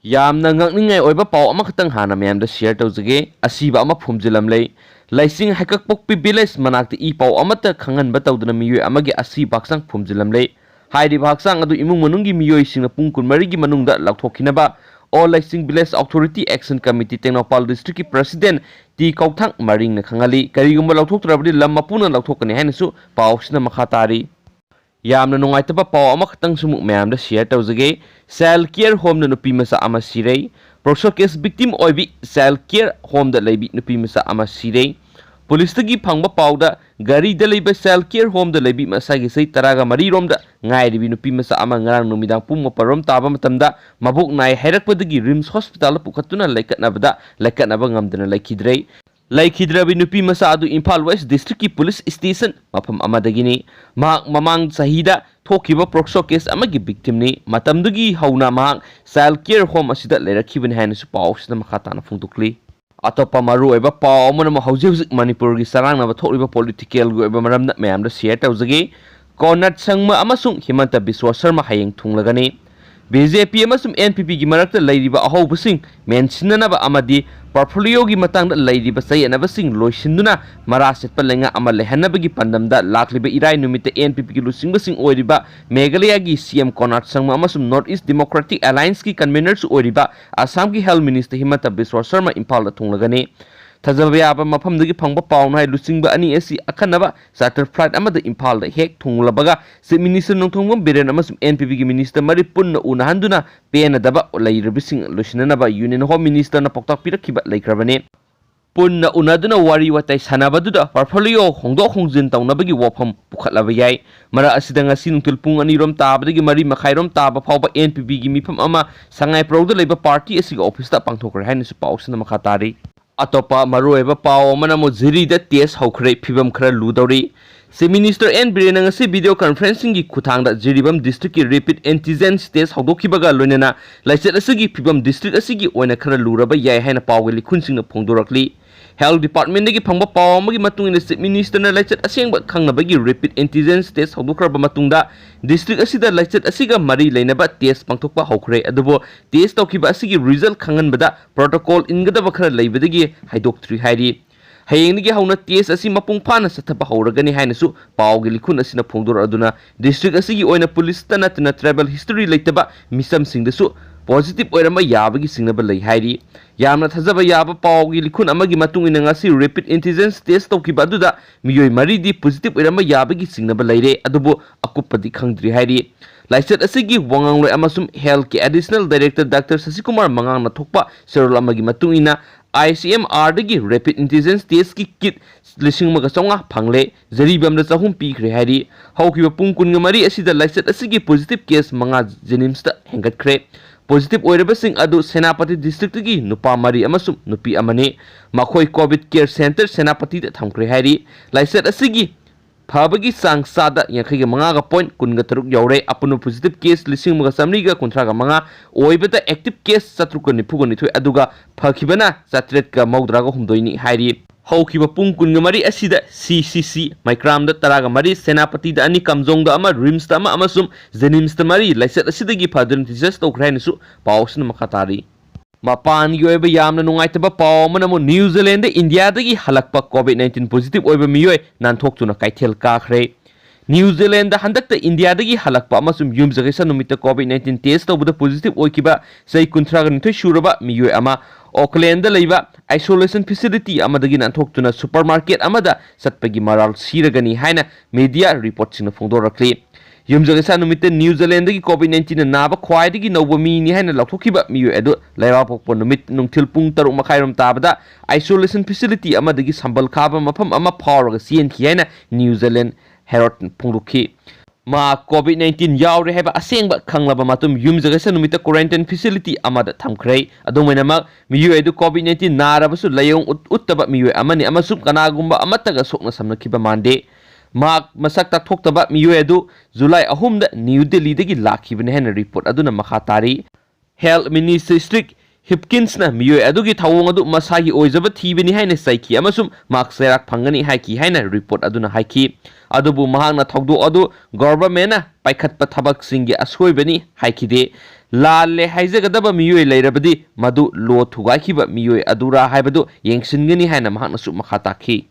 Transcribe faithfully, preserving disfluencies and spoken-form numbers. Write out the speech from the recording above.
ꯌꯥꯝꯅ ꯉꯛꯅꯤꯡꯉꯥꯏ ꯑꯣꯏꯕ ꯄꯥꯎ ꯑꯃꯈꯛꯇꯪ ꯍꯥꯟꯅ ꯃꯌꯥꯝꯗ share ꯇꯧꯖꯒꯦ꯫ ꯑꯁꯤꯕ ꯑꯃ ꯐꯨꯝꯖꯤꯜꯂꯝꯂꯦ꯫ ꯂꯩꯁꯤꯡ ꯍꯩꯀꯛꯄꯣꯛꯄꯤ village ꯃꯅꯥꯛꯇ ꯏ ꯄꯥꯎ ꯑꯃꯠꯇ ꯈꯪꯍꯟꯕ ꯇꯧꯗꯅ ꯃꯤꯑꯣꯏ ꯑꯃꯒꯤ ꯑꯁꯤꯕ ꯍꯛꯆꯥꯡ ꯐꯨꯝꯖꯤꯜꯂꯝꯂꯦ꯫ ꯍꯥꯏꯔꯤꯕ ꯍꯛꯆꯥꯡ ꯑꯗꯨ ꯏꯃꯨꯡ ꯃꯅꯨꯡꯒꯤ ꯃꯤꯑꯣꯏꯁꯤꯡꯅ ꯄꯨꯡ ꯀꯨꯟꯃꯔꯤꯒꯤ ꯃꯅꯨꯡꯗ ꯂꯧꯊꯣꯛꯈꯤꯅꯕ All Laising Village Authority Action Committee Tengnoupal district ꯀꯤ president ꯇꯤ ꯀꯧꯊꯥꯡ ꯃꯔꯤꯡꯅ ꯈꯪꯍꯜꯂꯤ꯫ ꯀꯔꯤꯒꯨꯝꯕ ꯂꯧꯊꯣꯛꯇ꯭ꯔꯕꯗꯤ ꯂꯝ ꯃꯄꯨꯅ ꯂꯧꯊꯣꯛꯀꯅꯤ ꯍꯥꯏꯅꯁꯨ ꯄꯥꯎꯁꯤꯅ ꯃꯈꯥ ꯇꯥꯔꯤ꯫ ꯌꯥꯝꯅ ꯅꯨꯡꯉꯥꯏꯇꯕ ꯄꯥꯎ ꯑꯃꯈꯛꯇꯪꯁꯨ ꯑꯃꯨꯛ ꯃꯌꯥꯝꯗ share ꯇꯧꯖꯒꯦ꯫ Child Care Home ꯅ ꯅꯨꯄꯤ ꯃꯆꯥ ꯑꯃ ꯁꯤꯔꯦ꯫ Poksho case victim ꯑꯣꯏꯕꯤ Child Care Home ꯗ ꯂꯩꯕꯤ ꯅꯨꯄꯤ ꯃꯆꯥ ꯑꯃ ꯁꯤꯔꯦ꯫ ꯄꯨꯂꯤꯁꯇꯒꯤ ꯐꯪꯕ ꯄꯥꯎꯗ, ꯘꯔꯤꯗ ꯂꯩꯕ Child Care Home ꯗ ꯂꯩꯕꯤ ꯃꯁꯥꯒꯤ ꯆꯍꯤ ꯇꯔꯥꯒ ꯃꯔꯤ ꯔꯣꯝꯗ ꯉꯥꯏꯔꯤꯕꯤ ꯅꯨꯄꯤ ꯃꯆꯥ ꯑꯃ ꯉꯔꯥꯡ ꯅꯨꯃꯤꯗꯥꯡ ꯄꯨꯡ ꯃꯥꯄꯜ ꯔꯣꯝ ꯇꯥꯕ ꯃꯇꯝꯗ ꯃꯕꯣꯛ ꯅꯥꯏ ꯍꯥꯏꯔꯛꯄꯗꯒꯤ RIMS hospital ꯗ ꯄꯨꯈꯠꯇꯨꯅ ꯂꯩꯀꯠꯅꯕꯗ ꯂꯩꯀꯠꯅꯕ ꯉꯝꯗꯅ ꯂꯩꯈꯤꯗ꯭ꯔꯦ꯫ ꯂꯩꯈꯤꯗ꯭ꯔꯕꯤ ꯅꯨꯄꯤ ꯃꯆꯥ ꯑꯗꯨ ꯏꯝꯐꯥꯜ West district ꯀꯤ police station ꯃꯐꯝ ꯑꯃꯗꯒꯤꯅꯤ꯫ ꯃꯍꯥꯛ ꯃꯃꯥꯡ ꯆꯍꯤꯗ ꯊꯣꯛꯈꯤꯕ Poksho case ꯑꯃꯒꯤ victim ꯅꯤ꯫ ꯃꯇꯝꯗꯨꯒꯤ ꯍꯧꯅ ꯃꯍꯥꯛ Child Care Home ꯑꯁꯤꯗ ꯂꯩꯔꯛꯈꯤꯕꯅꯤ ꯍꯥꯏꯅꯁꯨ ꯄꯥꯎꯁꯤꯗ ꯃꯈꯥ ꯇꯥꯅ ꯐꯣꯡꯗꯣꯛꯂꯤ꯫ ꯑꯇꯣꯞꯄ ꯃꯔꯨꯑꯣꯏꯕ ꯄꯥꯎ ꯑꯃꯅ ꯑꯃꯨꯛ ꯍꯧꯖꯤꯛ ꯍꯧꯖꯤꯛ ꯃꯅꯤꯄꯨꯔꯒꯤ ꯆꯔꯥꯡꯅꯕ ꯊꯣꯛꯂꯤꯕ political ꯒꯤ ꯑꯣꯏꯕ ꯃꯔꯝꯗ ꯃꯌꯥꯝꯗ share ꯇꯧꯖꯒꯦ꯫ Conrad Sangma ꯑꯃꯁꯨꯡ ꯍꯤꯃꯟꯇ ꯕꯤꯁ꯭ꯋ ꯁꯔꯃ ꯍꯌꯦꯡ ꯊꯨꯡꯂꯒꯅꯤ꯫ BJP ꯑꯃꯁꯨꯡ NPP ꯒꯤ ꯃꯔꯛꯇ ꯂꯩꯔꯤꯕ ꯑꯍꯧꯕꯁꯤꯡ ꯃꯦꯟꯁꯤꯟꯅꯅꯕ ꯑꯃꯗꯤ portfolio ꯒꯤ ꯃꯇꯥꯡꯗ ꯂꯩꯔꯤꯕ ꯆꯌꯦꯠꯅꯕꯁꯤꯡ ꯂꯣꯏꯁꯤꯟꯗꯨꯅ ꯃꯔꯥ ꯁꯦꯠꯄ ꯂꯩꯉꯥꯛ ꯑꯃ ꯂꯩꯍꯟꯅꯕꯒꯤ ꯄꯥꯟꯗꯝꯗ ꯂꯥꯛꯂꯤꯕ ꯏꯔꯥꯏ ꯅꯨꯃꯤꯠꯇ NPP ꯒꯤ ꯂꯨꯆꯤꯡꯕꯁꯤꯡ ꯑꯣꯏꯔꯤꯕ ꯃꯦꯘꯥꯂꯌꯥꯒꯤ CM Conrad Sangma ꯑꯃꯁꯨꯡ North East Democratic Alliance ꯀꯤ convener ꯁꯨ ꯑꯣꯏꯔꯤꯕ ꯑꯁꯥꯝꯒꯤ Health Minister ꯍꯤꯃꯟꯇ ꯕꯤꯁ꯭ꯋ ꯁꯔꯃ ꯏꯝꯐꯥꯜꯗ ꯊꯨꯡꯂꯒꯅꯤ꯫ ꯊꯥꯖꯕ ꯌꯥꯕ ꯃꯐꯝꯗꯒꯤ ꯐꯪꯕ ꯄꯥꯎꯅ ꯍꯥꯏ, ꯂꯨꯆꯤꯡꯕ ꯑꯅꯤ ꯑꯁꯤ ꯑꯈꯟꯅꯕ charter flight ꯑꯃꯗ ꯏꯝꯐꯥꯜꯗ ꯍꯦꯛ ꯊꯨꯡꯂꯕꯒ Chief Minister ꯅꯣꯡꯊꯣꯝꯕꯝ ꯕꯤꯔꯦꯟ ꯑꯃꯁꯨꯡ NPP ꯒꯤ minister ꯃꯔꯤ ꯄꯨꯟꯅ ꯎꯅꯍꯟꯗꯨꯅ ꯄꯦꯟꯅꯗꯕ ꯂꯩꯔꯤꯕꯁꯤꯡ ꯂꯣꯏꯁꯤꯟꯅꯅꯕ Union Home Minister ꯅ ꯄꯥꯎꯇꯥꯛ ꯄꯤꯔꯛꯈꯤꯕ ꯂꯩꯈ꯭ꯔꯕꯅꯤ꯫ ꯄꯨꯟꯅ ꯎꯅꯗꯨꯅ ꯋꯥꯔꯤ ꯋꯥꯇꯥꯏ ꯁꯥꯟꯅꯕꯗꯨꯗ portfolio ꯍꯣꯡꯗꯣꯛ ꯍꯣꯡꯖꯤꯟ ꯇꯧꯅꯕꯒꯤ ꯋꯥꯐꯝ ꯄꯨꯈꯠꯂꯕ ꯌꯥꯏ꯫ ꯃꯔꯛ ꯑꯁꯤꯗ ꯉꯁꯤ ꯅꯨꯡꯊꯤꯜ ꯄꯨꯡ ꯑꯅꯤ ꯔꯣꯝ ꯇꯥꯕꯗꯒꯤ ꯃꯔꯤ ꯃꯈꯥꯏ ꯔꯣꯝ ꯇꯥꯕ ꯐꯥꯎꯕ NPP ꯒꯤ ꯃꯤꯐꯝ ꯑꯃ ꯁꯉꯥꯏꯄ꯭ꯔꯧꯗ ꯂꯩꯕ party ꯑꯁꯤꯒꯤ office ꯇ ꯄꯥꯡꯊꯣꯛꯈ꯭ꯔꯦ ꯍꯥꯏꯅꯁꯨ ꯄꯥꯎꯁꯤꯅ ꯃꯈꯥ ꯇꯥꯔꯤ꯫ ꯑꯇꯣꯞꯄ ꯃꯔꯨꯑꯣꯏꯕ ꯄꯥꯎ ꯑꯃꯅ ꯑꯃꯨꯛ ꯖꯤꯔꯤꯗ test ꯍꯧꯈ꯭ꯔꯦ, ꯐꯤꯕꯝ ꯈꯔ ꯂꯨꯗꯧꯔꯤ꯫ Chief Minister ꯑꯦꯟ ꯕꯤꯔꯦꯟꯅ ꯉꯁꯤ video conferencing ꯒꯤ ꯈꯨꯠꯊꯥꯡꯗ ꯖꯤꯔꯤꯕꯥꯝ district ꯀꯤ rapid antigen test ꯍꯧꯗꯣꯛꯈꯤꯕꯒ ꯂꯣꯏꯅꯅ ꯂꯥꯏꯆꯠ ꯑꯁꯤꯒꯤ ꯐꯤꯕꯝ district ꯑꯁꯤꯒꯤ ꯑꯣꯏꯅ ꯈꯔ ꯂꯨꯔꯕ ꯌꯥꯏ ꯍꯥꯏꯅ ꯄꯥꯎꯒꯤ ꯂꯤꯈꯨꯟꯁꯤꯡꯅ ꯐꯣꯡꯗꯣꯔꯛꯂꯤ꯫ Health Department ꯗꯒꯤ ꯐꯪꯕ ꯄꯥꯎ ꯑꯃꯒꯤ ꯃꯇꯨꯡ ꯏꯟꯅ, Chief Minister ꯅ ꯂꯥꯏꯆꯠ ꯑꯁꯦꯡꯕ ꯈꯪꯅꯕꯒꯤ rapid antigen test ꯍꯧꯗꯣꯛꯈ꯭ꯔꯕ ꯃꯇꯨꯡꯗ, district ꯑꯁꯤꯗ ꯂꯥꯏꯆꯠ ꯑꯁꯤꯒ ꯃꯔꯤ ꯂꯩꯅꯕ test ꯄꯥꯡꯊꯣꯛꯄ ꯍꯧꯈ꯭ꯔꯦ꯫ ꯑꯗꯨꯕꯨ test ꯇꯧꯈꯤꯕ ꯑꯁꯤꯒꯤ result ꯈꯪꯍꯟꯕꯗ protocol ꯏꯟꯒꯗꯕ ꯈꯔ ꯂꯩꯕꯗꯒꯤ ꯍꯥꯏꯗꯣꯛꯇ꯭ꯔꯤ ꯍꯥꯏꯔꯤ꯫ ꯍꯌꯦꯡꯗꯒꯤ ꯍꯧꯅ test ꯑꯁꯤ ꯃꯄꯨꯡ ꯐꯥꯅ ꯆꯠꯊꯕ ꯍꯧꯔꯒꯅꯤ ꯍꯥꯏꯅꯁꯨ ꯄꯥꯎꯒꯤ ꯂꯤꯈꯨꯟ ꯑꯁꯤꯅ ꯐꯣꯡꯗꯣꯔꯛꯂꯗꯨꯅ, district ꯑꯁꯤꯒꯤ ꯑꯣꯏꯅ police ꯇ ꯅꯠꯇꯅ travel history ꯂꯩꯇꯕ ꯃꯤꯆꯝꯁꯤꯡꯗꯁꯨ positive ꯑꯣꯏꯔꯝꯕ ꯌꯥꯕꯒꯤ ꯆꯤꯡꯅꯕ ꯂꯩ ꯍꯥꯏꯔꯤ꯫ ꯌꯥꯝꯅ ꯊꯥꯖꯕ ꯌꯥꯕ ꯄꯥꯎꯒꯤ ꯂꯤꯈꯨꯟ ꯑꯃꯒꯤ ꯃꯇꯨꯡ ꯏꯟꯅ, ꯉꯁꯤ rapid antigen test ꯇꯧꯈꯤꯕ ꯑꯗꯨꯗ ꯃꯤꯑꯣꯏ ꯃꯔꯤꯗꯤ positive ꯑꯣꯏꯔꯝꯕ ꯌꯥꯕꯒꯤ ꯆꯤꯡꯅꯕ ꯂꯩꯔꯦ, ꯑꯗꯨꯕꯨ ꯑꯀꯨꯞꯄꯗꯤ ꯈꯪꯗ꯭ꯔꯤ ꯍꯥꯏꯔꯤ꯫ ꯂꯥꯏꯆꯠ ꯑꯁꯤꯒꯤ ꯋꯥꯉꯥꯡꯂꯣꯏ ꯑꯃꯁꯨꯡ health ꯀꯤ additional director Doctor ꯁꯁꯤꯀꯨꯃꯥꯔ ꯃꯉꯥꯡꯅ ꯊꯣꯛꯄ ꯆꯦꯔꯣꯜ ꯑꯃꯒꯤ ꯃꯇꯨꯡ ꯏꯟꯅ, I C M R ꯗꯒꯤ rapid antigen test ꯀꯤ kit ꯂꯤꯁꯤꯡ ꯑꯃꯒ ꯆꯥꯝꯃꯉꯥ ꯐꯪꯂꯦ, ꯖꯔꯤꯕꯥꯝꯗ ꯆꯍꯨꯝ ꯄꯤꯈ꯭ꯔꯦ ꯍꯥꯏꯔꯤ꯫ ꯍꯧꯈꯤꯕ ꯄꯨꯡ ꯀꯨꯟꯃꯔꯤ ꯑꯁꯤꯗ ꯂꯥꯏꯆꯠ ꯑꯁꯤꯒꯤ positive case ꯃꯉꯥ JNIMS ꯇ ꯍꯦꯟꯒꯠꯈ꯭ꯔꯦ꯫ Positive ꯑꯣꯏꯔꯕꯁꯤꯡ ꯑꯗꯨ ꯁꯦꯅꯥꯄꯇꯤ district ꯀꯤ ꯅꯨꯄꯥ ꯃꯔꯤ ꯑꯃꯁꯨꯡ ꯅꯨꯄꯤ ꯑꯃꯅꯤ꯫ ꯃꯈꯣꯏ COVID care center ꯁꯦꯅꯥꯄꯇꯤꯗ ꯊꯝꯈ꯭ꯔꯦ ꯍꯥꯏꯔꯤ꯫ ꯂꯥꯏꯆꯠ ꯑꯁꯤꯒꯤ ꯐꯕꯒꯤ ꯆꯥꯡ ꯆꯥꯗ ꯌꯥꯡꯈꯩꯒ ꯃꯉꯥꯒ point ꯀꯨꯟꯒ ꯇꯔꯨꯛ ꯌꯧꯔꯦ꯫ ꯑꯄꯨꯟꯕ positive case ꯂꯤꯁꯤꯡ ꯑꯃꯒ ꯆꯥꯃꯔꯤꯒ ꯀꯨꯟꯊ꯭ꯔꯥꯒ ꯃꯉꯥ ꯑꯣꯏꯕꯗ, active case ꯆꯥꯇ꯭ꯔꯨꯛꯀ ꯅꯤꯐꯨꯒ ꯅꯤꯊꯣꯏ, ꯑꯗꯨꯒ ꯐꯈꯤꯕꯅ ꯆꯥꯇ꯭ꯔꯦꯠꯀ ꯃꯧꯗ꯭ꯔꯥꯒ ꯍꯨꯝꯗꯣꯏꯅꯤ ꯍꯥꯏꯔꯤ꯫ ꯍꯧꯈꯤꯕ ꯄꯨꯡ ꯀꯨꯟꯃꯔꯤ ꯑꯁꯤꯗ C C C ꯃꯩꯀ꯭ꯔꯥꯝꯗ ꯇꯔꯥꯃꯔꯤ, ꯁꯦꯅꯥꯄꯇꯤꯗ ꯑꯅꯤ, ꯀꯥꯝꯖꯣꯡꯗ ꯑꯃ, RIMS ꯇ ꯑꯃ ꯑꯃꯁꯨꯡ JNIMS ꯇ ꯃꯔꯤ ꯂꯥꯏꯆꯠ ꯑꯁꯤꯗꯒꯤ ꯐꯗꯨꯅ discharge ꯇꯧꯈ꯭ꯔꯦ ꯍꯥꯏꯅꯁꯨ ꯄꯥꯎ ꯑꯁꯤꯅ ꯃꯈꯥ ꯇꯥꯔꯤ꯫ ꯃꯄꯥꯟꯒꯤ ꯑꯣꯏꯕ ꯌꯥꯝꯅ ꯅꯨꯡꯉꯥꯏꯇꯕ ꯄꯥꯎ ꯑꯃꯅ ꯑꯃꯨꯛ, New Zealand ꯗ ꯏꯟꯗꯤꯌꯥꯗꯒꯤ ꯍꯜꯂꯛꯄ COVID nineteen positive ꯑꯣꯏꯕ ꯃꯤꯑꯣꯏ ꯅꯥꯟꯊꯣꯛꯇꯨꯅ ꯀꯩꯊꯦꯜ ꯀꯥꯈ꯭ꯔꯦ꯫ New Zealand ꯗ ꯍꯟꯗꯛꯇ ꯏꯟꯗꯤꯌꯥꯗꯒꯤ ꯍꯜꯂꯛꯄ ꯑꯃꯁꯨꯡ ꯌꯨꯝꯁꯀꯩꯁ ꯅꯨꯃꯤꯠꯇ COVID nineteen test ꯇꯧꯕꯗ positive ꯑꯣꯏꯈꯤꯕ ꯆꯍꯤ ꯀꯨꯟꯊ꯭ꯔꯥꯒ ꯅꯤꯊꯣꯏ ꯁꯨꯔꯕ ꯃꯤꯑꯣꯏ ꯑꯃ Auckland ꯗ ꯂꯩꯕ isolation facility ꯑꯃꯗꯒꯤ ꯅꯥꯟꯊꯣꯛꯇꯨꯅ supermarket ꯑꯃꯗ ꯆꯠꯄꯒꯤ ꯃꯔꯥꯜ ꯁꯤꯔꯒꯅꯤ ꯍꯥꯏꯅ media report ꯁꯤꯡꯅ ꯐꯣꯡꯗꯣꯔꯛꯂꯤ꯫ ꯌꯨꯝꯁꯀꯩꯁ ꯅꯨꯃꯤꯠꯇ New Zealand ꯗꯒꯤ COVID nineteen ꯅ ꯅꯥꯕ ꯈ꯭ꯋꯥꯏꯗꯒꯤ ꯅꯧꯕ ꯃꯤꯅꯤ ꯍꯥꯏꯅ ꯂꯥꯎꯊꯣꯛꯈꯤꯕ ꯃꯤꯑꯣꯏ ꯑꯗꯨ ꯂꯩꯕꯥꯛꯄꯣꯛꯄ ꯅꯨꯃꯤꯠ ꯅꯨꯡꯊꯤꯜ ꯄꯨꯡ ꯇꯔꯨꯛ ꯃꯈꯥꯏꯔꯣꯝ ꯇꯥꯕꯗ isolation facility ꯑꯃꯗꯒꯤ ꯁꯝꯕꯜ ꯈꯥꯕ ꯃꯐꯝ ꯑꯃ ꯐꯥꯎꯔꯒ ꯆꯦꯟꯈꯤ ꯍꯥꯏꯅ New Zealand Herald ꯅ ꯐꯣꯡꯗꯣꯛꯈꯤ꯫ ꯃꯍꯥꯛ COVID nineteen ꯌꯥꯎꯔꯦ ꯍꯥꯏꯕ ꯑꯁꯦꯡꯕ ꯈꯪꯂꯕ ꯃꯇꯨꯡ, ꯌꯨꯝꯁꯀꯩꯁ ꯅꯨꯃꯤꯠꯇ quarantine facility ꯑꯃꯗ ꯊꯝꯈ꯭ꯔꯦ꯫ ꯑꯗꯨꯝ ꯑꯣꯏꯅꯃꯛ, ꯃꯤꯑꯣꯏ ꯑꯗꯨ COVID nineteen ꯅꯥꯔꯕꯁꯨ ꯂꯥꯏꯑꯣꯡ ꯎꯠ-, ꯎꯠꯇꯕ ꯃꯤꯑꯣꯏ ꯑꯃꯅꯤ ꯑꯃꯁꯨꯡ ꯀꯅꯥꯒꯨꯝꯕ ꯑꯃꯠꯇꯒ ꯁꯣꯛꯅ ꯁꯝꯅꯈꯤꯕ ꯃꯥꯟꯗꯦ꯫ ꯃꯍꯥꯛ ꯃꯁꯛ ꯇꯥꯛꯊꯣꯛꯇꯕ ꯃꯤꯑꯣꯏ ꯑꯗꯨ ꯖꯨꯂꯥꯏ ꯑꯍꯨꯝꯗ ꯅ꯭ꯌꯨ ꯗꯦꯜꯂꯤꯗꯒꯤ ꯂꯥꯛꯈꯤꯕꯅꯤ ꯍꯥꯏꯅ report ꯑꯗꯨꯅ ꯃꯈꯥ ꯇꯥꯔꯤ꯫ Health Minister Sri ꯍꯤꯞꯀꯤꯟꯁꯅ ꯃꯤꯑꯣꯏ ꯑꯗꯨꯒꯤ ꯊꯧꯑꯣꯡ ꯑꯗꯨ ꯃꯁꯥꯒꯤ ꯑꯣꯏꯖꯕ ꯊꯤꯕꯅꯤ ꯍꯥꯏꯅ ꯆꯩꯈꯤ ꯑꯃꯁꯨꯡ ꯃꯍꯥꯛ ꯆꯩꯔꯥꯛ ꯐꯪꯒꯅꯤ ꯍꯥꯏꯈꯤ ꯍꯥꯏꯅ ꯔꯤꯄꯣꯔꯠ ꯑꯗꯨꯅ ꯍꯥꯏꯈꯤ꯫ ꯑꯗꯨꯕꯨ ꯃꯍꯥꯛꯅ ꯊꯧꯗꯣꯛ ꯑꯗꯨ ꯒꯣꯚꯔꯟꯃꯦꯟꯠꯅ ꯄꯥꯏꯈꯠꯄ ꯊꯕꯛꯁꯤꯡꯒꯤ ꯑꯁꯣꯏꯕꯅꯤ ꯍꯥꯏꯈꯤꯗꯦ꯫ ꯂꯥꯜꯂꯦ ꯍꯥꯏꯖꯒꯗꯕ ꯃꯤꯑꯣꯏ ꯂꯩꯔꯕꯗꯤ ꯃꯗꯨ ꯂꯣ ꯊꯨꯒꯥꯏꯈꯤꯕ ꯃꯤꯑꯣꯏ ꯑꯗꯨꯔꯥ ꯍꯥꯏꯕꯗꯨ ꯌꯦꯡꯁꯤꯟꯒꯅꯤ ꯍꯥꯏꯅ ꯃꯍꯥꯛꯅꯁꯨ ꯃꯈꯥ ꯇꯥꯈꯤ꯫